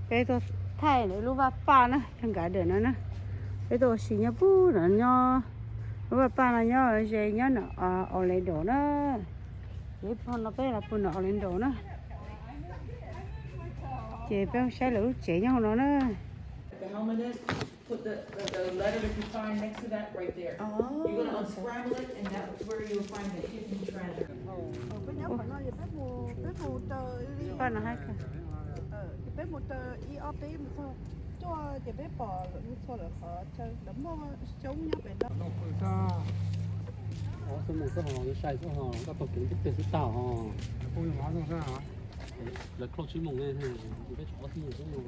Peb tuaj thaij lawv lub vaj paj na, yog nkad dawm no na. Peb tuaj ua si nyob pub no nyob, lub vaj paj no nyob ze nyob no Orlando na. Ces ib pliag no peb los pw no Orlando na. Ces peb saib lawv lub tsev nyob hauv no na. The helmet is, put the, the, the letter that you find next to that right there. You're gonna unscramble it, and that's where you'll find the hidden treasure. Paj no hais tias, ces peb mus raws ib ob peb mus txog cuaj ces peb pom lawv mus txog lawv qhov chaw lawv muaj xyoob nyob pem no. Xwb mus xwb ho, sai xwb ho, koj tau kev twb twg xwb tau ho. Lawv close tsib moos ne, peb tshuav ob xwb mus xwb.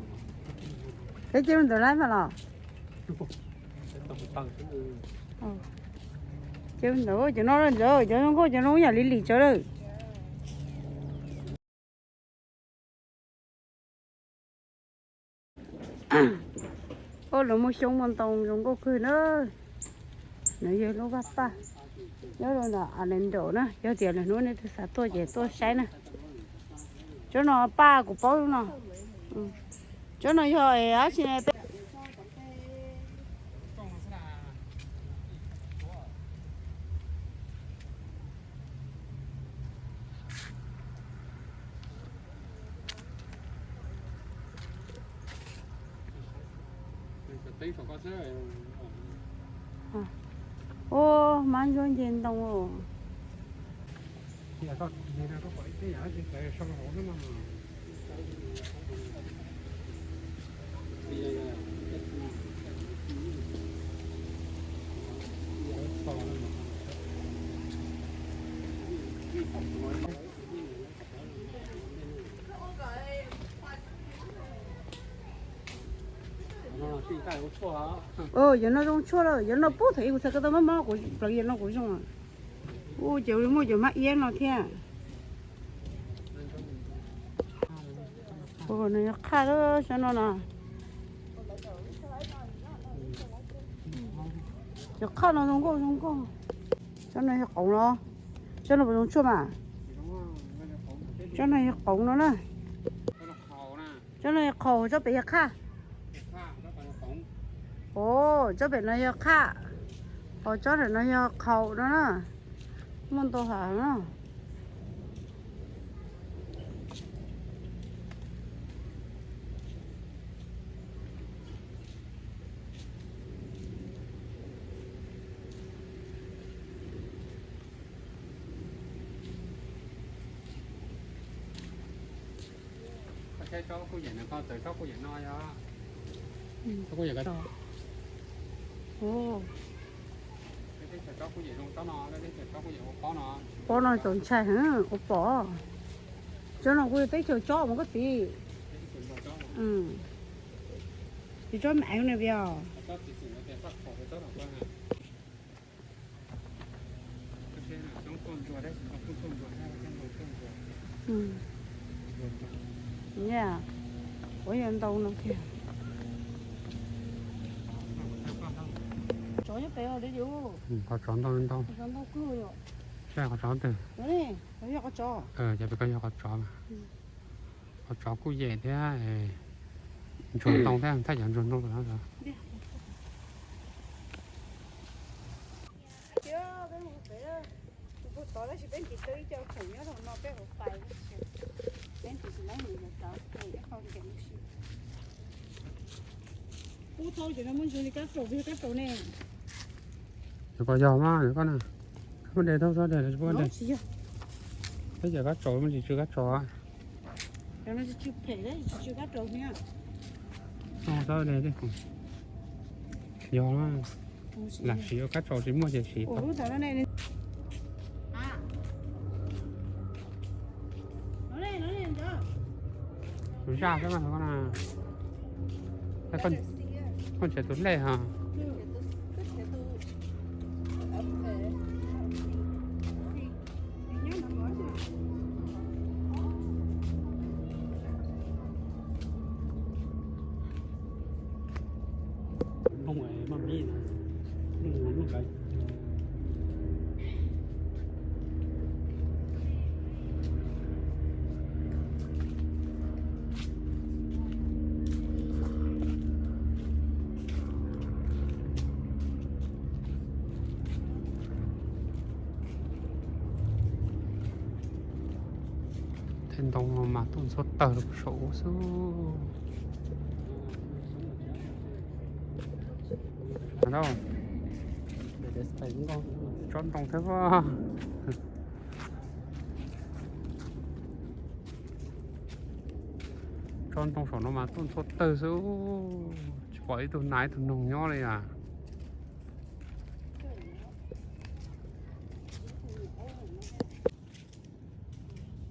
Peb cia li ntawd lawm mas los. Ces ntawd cov no ntawd cov zoo nkauj cov no yam li lim tsawv lawm. Ua lawv muaj xyoob muaj ntoo zoo nkauj kawg na. No yog lub vaj paj nyob rau ntawm Orlando na, yog tias lwm hnub nej twg xav tuaj ces tuaj saib na. Tsob no paj kuv paub no. Tsob no yog dab tsi ne? Ua, mab ntsuab nce ntoo. Yog no zoo tshuaj lawm, yog no pub thaum ub kuv txhais ko taw mob mob kuv plaws yog no kuv zoo. Ua ces muaj cov mab iab no thiab. Ua no yog qhaj lawm, tsob no no. Cov qhaj no zoo nkauj zoo nkauj. Tsob no yog qoov no, tsob no puas zoo tshuaj mas? Tsob no yog qoov no na. Tsob no yog qhaum, tsob pem yog qhaj. Os, tsob pem no yog qhaj, os tsob ntawm no yog qhaum no na. Muaj ntau hav no. Koj saib tsob kuj yem no, koj txawm tsob kuj yem no yog. Tsob kuj yem ko. Pob no txaus ntshai heev, kuv pom. Tsob no kuj yog teb chaws tsob mas koj txiv. Tsis tsob me eev na via. Ua yog ntau no kiag. Tsov nyob pem os, qhov tsov ntau ntau. Saib qhov tsov twg. Yog pem ko yog qhov tsov mas. Qhov tsov kuj yem thiab, ntsuag ntoo thiab, thaj cov ntsuag ntoo no. Ub, tau ces no muaj ntsuag li kab raum, kab raum ne. Yog koj yog mas, yog koj na. Muaj de tau tsob de los tsis muaj de. Peb cov kab tsaus muaj tsis tsw kab tsaus. Tsob de, yog lam siv ua kab tsaus tsis muaj ces siv tau. Zaj xwb mas, koj nrhiav tus lej hos. Ntoo no mas tuaj ntxhua tawg rau saum ub xwb. Tsob ntoo thiab. Tsob ntoo saum no mas tuaj ntxhua tawg xwb. Tsis pom ib tug nas ib tug noog nyob li as.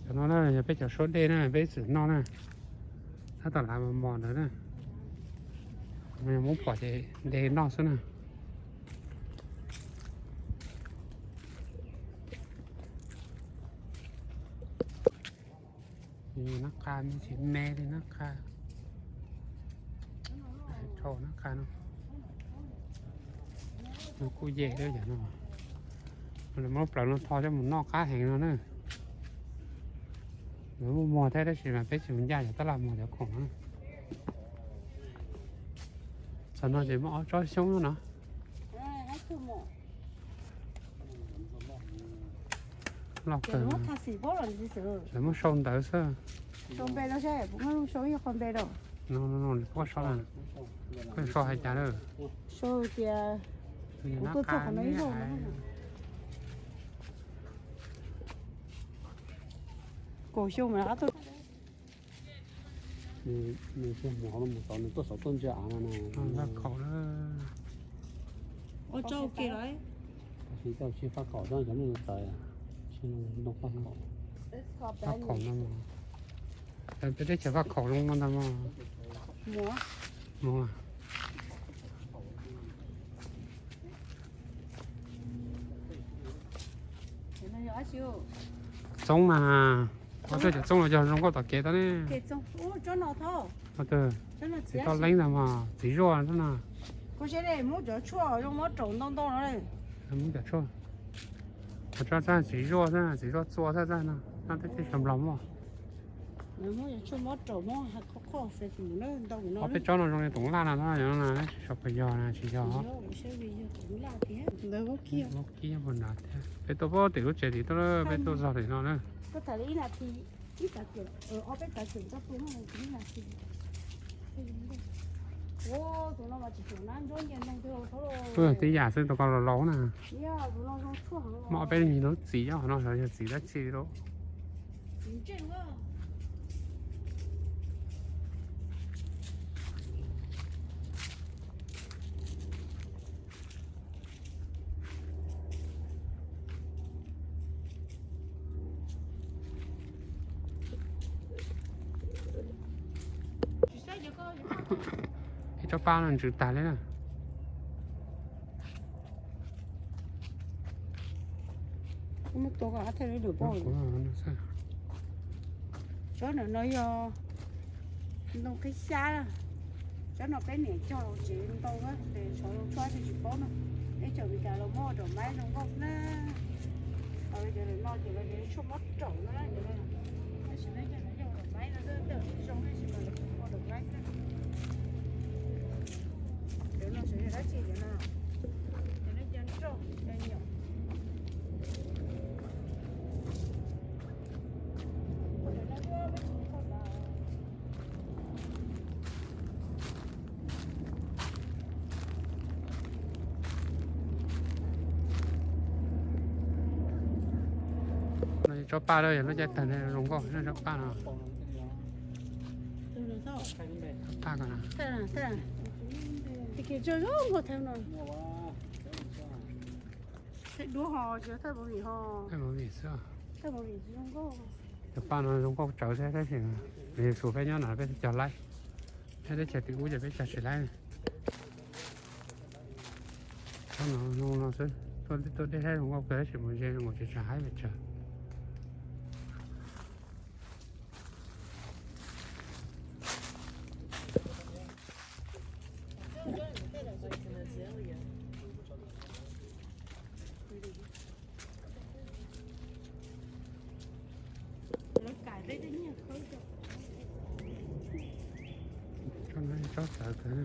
Cov no na yog peb cov suab dej na, peb txwm noj na. Tab tom lav mos mos ntawd na. Yog muab pom ces de noj xwb na. Nab qa me tsis me li nab qa. Dhau nab qa no. Nws kuj yem lawm yam no. Lawv muab plaws no tho coj mus noj qab heev no na. Lawv muaj muag thiab tab sis mas peb tsis mus ncaj cov tab laj muag cov khoom no. Txog no ces muaj ob tsob xyoob no. Loj kawg. Lawv muab sau ntawv xwb. No no no, nws puab sau na. Koj sau hais cas lawm? Sau tias kuv tuaj txog qhov no ib zaug no. Kaum xyoo mas qab tuaj. Nws mus xov no mus xov nws tuaj xov tuaj ntsia av no na. Vaj khaum na. Ua tsau ke lawm. Tab sis tau tsis vaj khaum xwb, cov no tawv, tsis ntoo vaj khaum. Vaj khaum no mas, peb teb chaws vaj khaum zoo no ntag mas. Txoob mas, ua cov txoob los yog zoo nkauj tom kev tau ne. Txiv toj leeb ntag mas txiv zuaj no. Muab cov tshuaj, cov tshuaj txiv zuaj xwb, txiv zuaj txua xwb no, no tej teb chaws Nplog muaj. Ob peb tsob no zoo li toov laj no, yog no na, tsis tau puas yog na, tsis yog. Vaub kib puas hnav thiab. Peb tuaj pem tim lub tsev tim tuaj, peb tuaj zog tim no na. Tib yam xwb, tus ko los laus na. Muaj ob peb lub txiv nyob qhov no, xyov yog txiv dab tsi lawm. Ib tsob paj no ntsws tag li na. Tsob ntawm no yog ntoo qhib xyab. Tsob no peb niam cog los tsev ntau, ces tshuav zoo tshuaj tsis paub no. Neb cov Meskas los muab ua raum maib zoo nkauj na. Cov no ces lawv tshuaj mob raum no, tab sis neb cov no yog ua raum maib no, tej zoo tab sis mas lawv ua raum maib xwb. Cov no xyov yog dab tsi cov no, cov no cov nroj cov nyom. No tsob paj, yog lub caij tawg zoo nkauj tsob paj no. Paj ko na. Thaij movie xwb. Cov paj no zoo nkauj tsawv thiab tab sis yus peb nyob no peb cog laib, peb teb chaws tim ub ces peb cog tsis laib. Tsob no zoo no xwb, tuaj dej haib zoo nkauj kawg tab sis mus ze zoo nkaus tsis tshua haib pes tsawg. Tsob no tsob txawv kawg.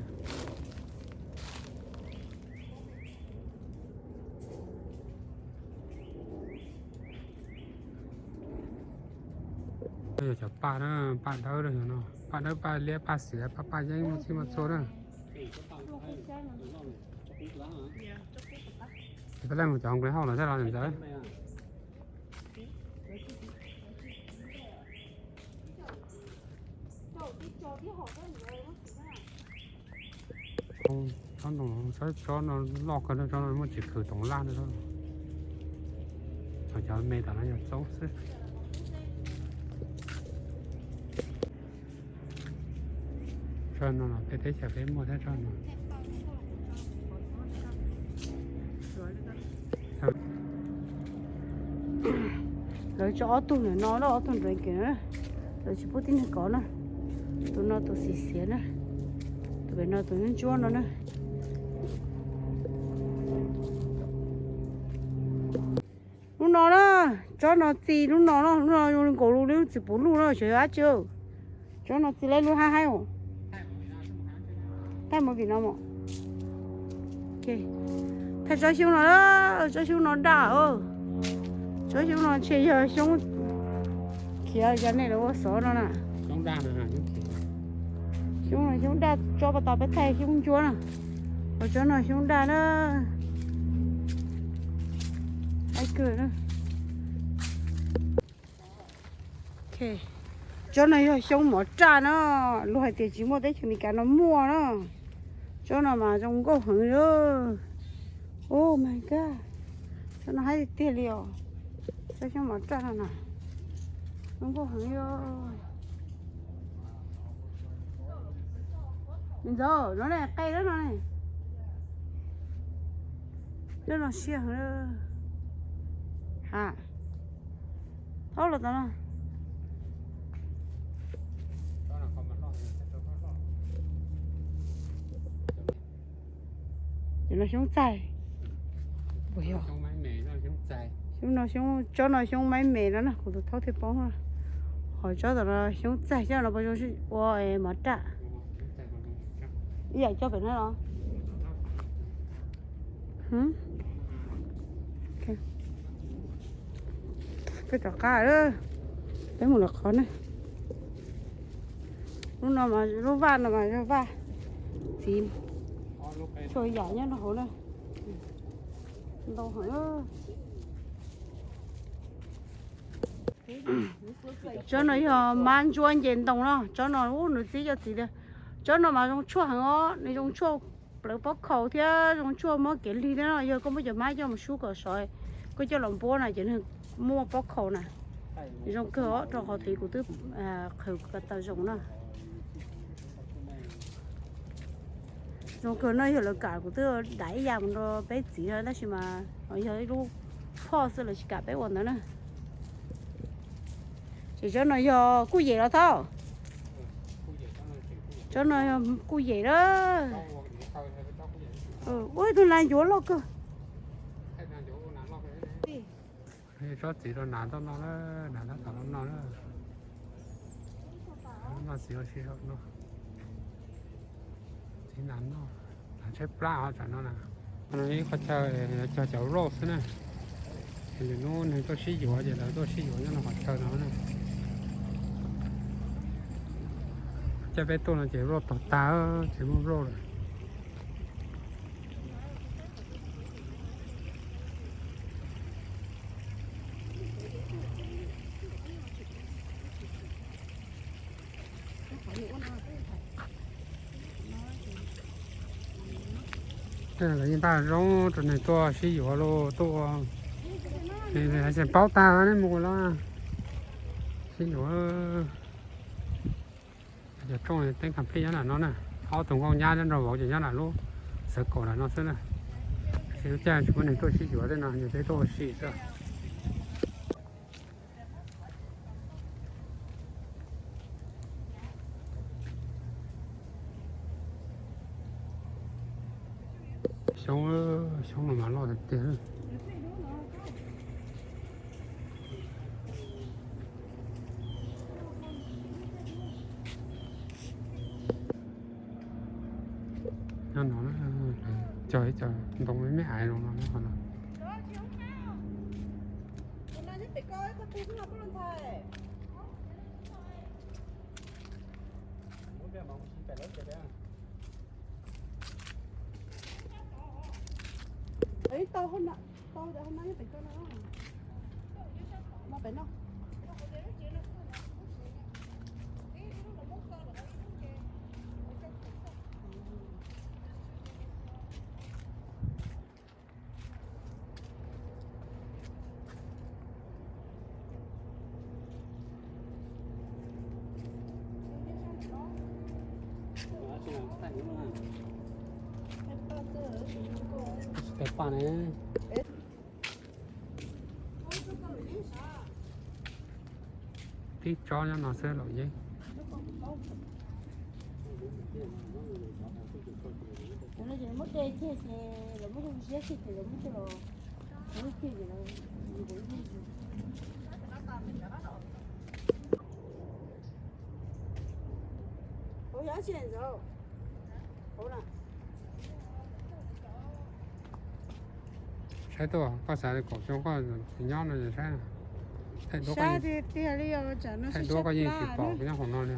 Cov paj na, paj dawb no, paj dawb paj liab paj xiav paj paj yeeb muaj txhij muaj txhua na. Peb leej mus cov hauv hauj lawm thiab los ntawd. Tsob no, tsob no loj kawg, tsob no muaj tsis khwv toov laj no. Cov me tom no yog txoob xwb. Tsob no los peb teb chaws peb muaj thiab tsob no. Lawv tso ob tug ntawm no, ob tug nraim kiag na, lawv tsis pub tib neeg kov na. Tus no tus xim xiav na, tus pem no tus ntsuab ntsuab no na. Lub no na, tsob no txi lub no na, lub no zoo li nkaus li lub txiv puv luj na, xyov yog dab tsi. Tsob no txi li lub hab haib os. Thaij movie no mos. Thaij tsob xyoob no, tsob xyoob no daj. Tsob xyoob no ntshe yog xyoob khiav cov nej lawv ua xov no na. Xyoob no xyoob daj, tsob pas tas peb thaij xyoob ntsuab na. Tsob no xyoob daj na. Tsob no yog xyoob mov raj na, luag hais tias tsis muaj teb chaws Amelikas no muaj na. Tsob no mas zoo nkauj heev li. Oh my god, tsob no haib tiag tiag li os. Tsob xyoob mov raj no na, zoo nkauj heev li. Niam ntxawm, no ne, qe lawm no ne. Lub no siab heev. Ha, thaub los tau no. Cov no xyoob txaij. Puas yog? Xyoob no xyoob, tsob no xyoob maib me no na, kuv tus thaub thiaj paub. Ho tsob tom no xyoob txaij, tsob no puas zoo ua mov raj? Ib yam coj pem no los? Peb rov qab, peb mus lawm qhov na. Lub no mas lub vaj no mas yog vaj txiv, txhua yam nyob rau hauv na. Ntau heev. Tsob no yog mab ntsuab nce ntoo no, tsob no ub nws txib cov txiv tias, tsob no mas zoo tshuaj heev os, nws zoo tshuaj plawv pob khaus thiab zoo tshuaj muab kev lig thiab no, yog koj muab cov mab coj mus sub kom sov, koj coj los npuab na ces nws muaj pob khaus na. Zoo kawg os, rau qhov thaum kuv twb qhwv ko taw zoo na. Zoo kawg no, yog lawv kam kuv twb daim ib yam mus rau peb txiv no tab sis mas yog ib lub phoj xwb lawv tsis kam peb ua ntawd na. Ces tsob no yog kuj yem los tau. Tsob no yog kuj yem na. Ua ib tug nas ncuav loj kawg. Tsob txiv rau nas tau no na, nas tab tom no na. No txiv ua si no. Txiv nas no, nas tshaib plab ho tsam no na. Ib qhov chaw cog cov rose xwb na. Lwm hnub neeg tuaj sib yuav ces lawv tuaj sib yuav nyob no qhov chaw no na. Coj peb tuaj no ces rose tog tag, tsis muaj rose lawm. Lawv yeej npaj zoo rau neeg tuaj sib yuav los tuaj ua, hais tias paub tag nej mus los sib yuav. Cov rooj teeb kam plij nyob nram no na, ob tug nkauj nyab nyob nrog vauv ces nyob nram lub xav kaum nram no xwb na. Lub caij tsis muaj neeg tuaj sib yuav tej no, nyias peb tuaj ua si xwb. Xyoob, xyoob no mas loj tiag tiag. Nyob no, cog ib co ntoo me me ais no no. Qhov no. Tus no nyob pem ko, ib qho twg xwb no koj los ntxhais. Tsis tau paj ne. Tib tsob nyob no xwb laus yeeb. Muab de kiag ces lawv muab coj ziab kiag ces lawv muab coj los, lawv muab kiag ces lawv nqus ib lub. Saib tuaj, koj xav kom xyov koj tsis nyob no ces saib, thaij duab koj yeej tsis pom nyob hauv no li.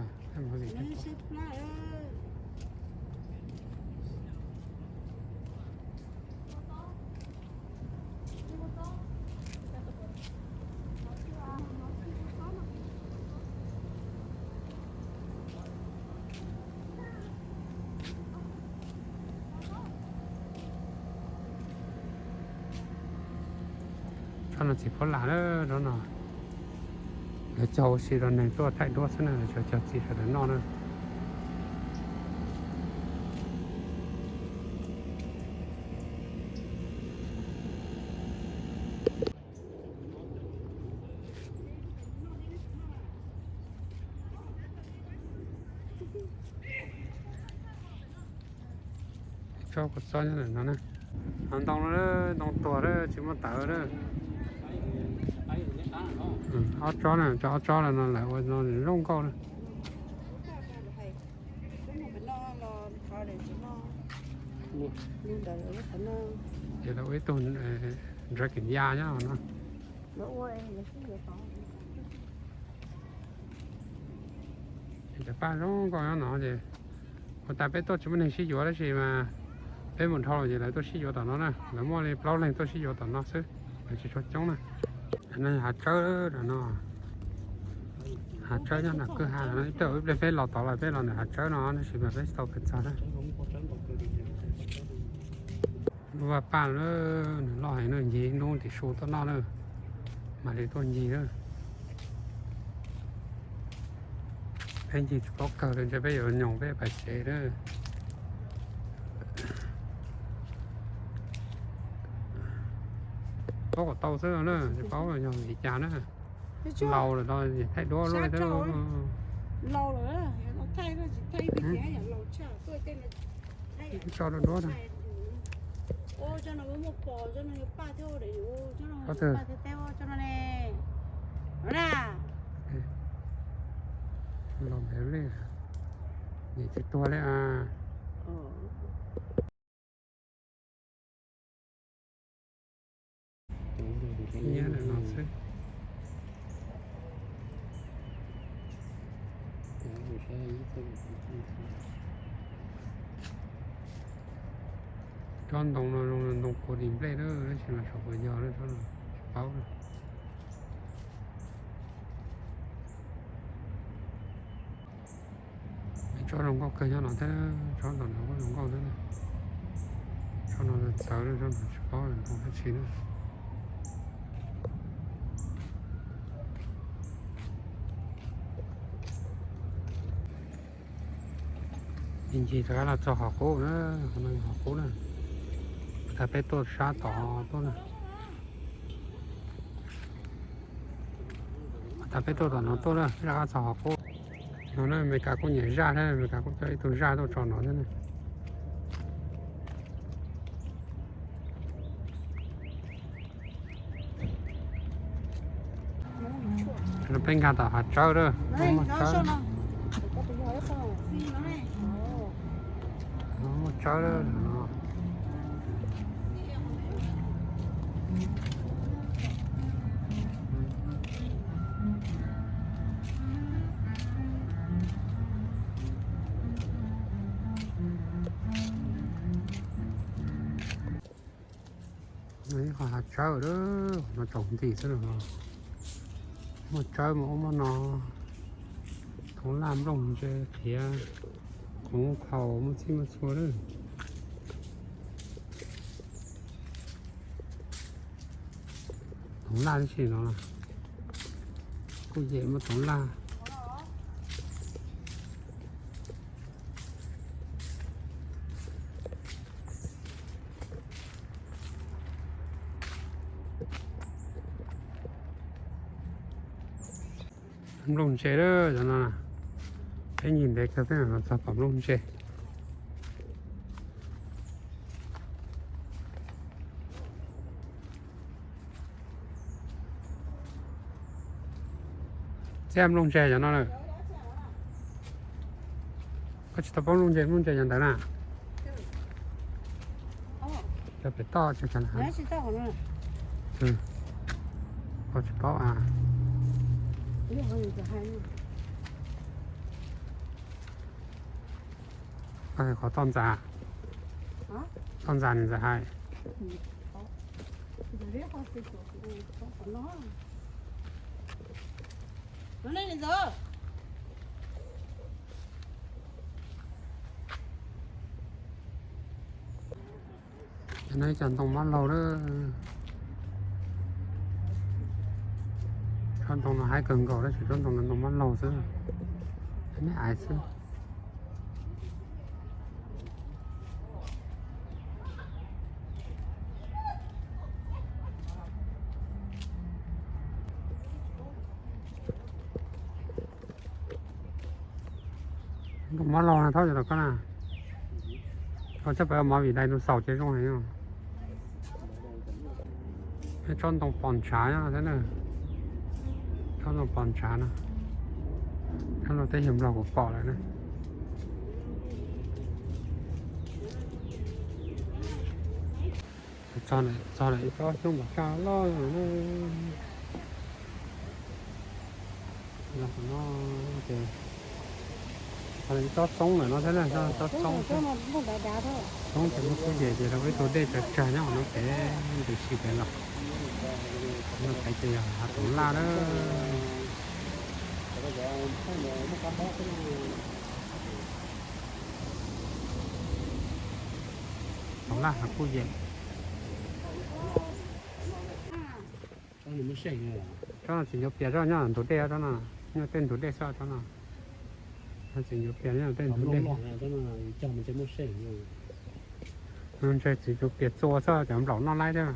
Tsob no txiv phuab lam lawm, tsob no lawv cog ua si rau neeg tuaj thaij duab xwb na, lawv tsuas cog txiv sawv daws noj na. Tsob kua txob nyob ntawm no na. Ntoo no, ntoo tuag lawm tsis muaj tawv lawm. Ob tsob na, tsob, ob tsob no lawm ua no zoo nkauj na. Ces lawv ua ib tug dragon ya nyob no. Cov paj zoo nkauj nyob no ces ua tas peb tuaj tsis muaj neeg sib yuav tab sis mas peb mus dhau lawm ces lawv tuaj sib yuav tom no na, lawv muaj li plaub leeg tuaj sib yuav tom no xwb, lawv tsis tshua coob na. No yog hav tsawb no, hav tsawb nyob nram kwj ha no, ib pliag peb los tod lawm peb los ntawm hav tsawb no tab sis mas peb tsis tau pes txog na. Lub vaj paj na, nws loj heev na, ncig ib hnub tim su tuaj noj na, mam li tuaj ncig na. Peb ncig tsis paub kawg li, ntshe peb yuav nyoos peb pas tsev na. Paub kom tau xwb na, tsis paub yog vim li cas na. Laus lawm no thaij duab luaj li thiab. Laus lawm, thaij tsis thaij, tso rau duab na. Los ntev li, nim tsis tuag li a. Nyiab ntawm no xwb. Tsob ntoo no zoo li ntoo kua dis nplej na, tab sis mas saum puas yog na, tsob no tsis paub na. Tsob zoo nkauj kawg nyob no thiab, tsob ntawm no kuj zoo nkauj thiab. Tsob no txawv, tsob no tsis paub zoo nkauj dab tsi na. Ncig rov qab los txog qhov qub na, qhov no qhov qub na. Ua cas peb tuaj sab tod tuaj na. Ua cas peb tuaj tom no tuaj na, rov qab txog qhov qub. No na, Amelikas kuj nyiam zaj thiab, Amelikas kuj coj ib tug zaj tuaj tso no thiab na. Peb nkag tom hav tsawb lawm, muaj tsawb. Muaj tsawb lawm no. Ib qho hav tsawb, no tsaus nti xwb no. Muaj tsawb mas ua muaj no, thoov laj, nplooj ntse, qhiav, khoov khaus, muaj txhij muaj txhua lawm. Thoov laj tib si no, kuj yem muaj thoov laj. Nplooj ntse lawm cov no, peb ncig ntev kawg peb mam los txog pom nplooj ntse. Txiab nplooj ntse cov no lawm. Koj tsis tau paub nplooj ntse, nplooj ntse cov ntawd na. Cov pem toj tsis, koj tsis paub a. Qhov toj ntxas, toj ntxas nws ntxawm hais. Cov no ib co ntoo mab laug lawm. Tsob ntoo no haib kawg nkaus, tab sis tsob ntoo no ntoo mab laug xwb, neb ais xwb. Ntoo mab laug no thaub yog los koj na. Koj txhob pab mov vim dinosaur ces zoo heev. Tsob ntoo pos ntshav no thiab na. Tsob ntoo pos ntshav no, tsob no teb chaws Nplog kuv pom lawm na. Txog lawm ib tsob xyoob npam kaj loj na. Yog qhov no ces, qhov no ib tsob txoob lawm no thiab na, tsob txoob thiab. Txoob ces muaj kub yem ces rau ib tug dej tsawg tsawg nyob qhov no pem, ntws si pem los. No pem ces yog hav toov laj lawm. Toov laj hav kub yem. Tsob no txiv ncuav pias, tsob nyob ntug dej, tsob no nyob tej ntug dej xwb tsob no. Txiv ncuav pias nyob tej ntug dej. Ntshe txiv ncuav pias txua xwb, cov nplaum noj laib thiab.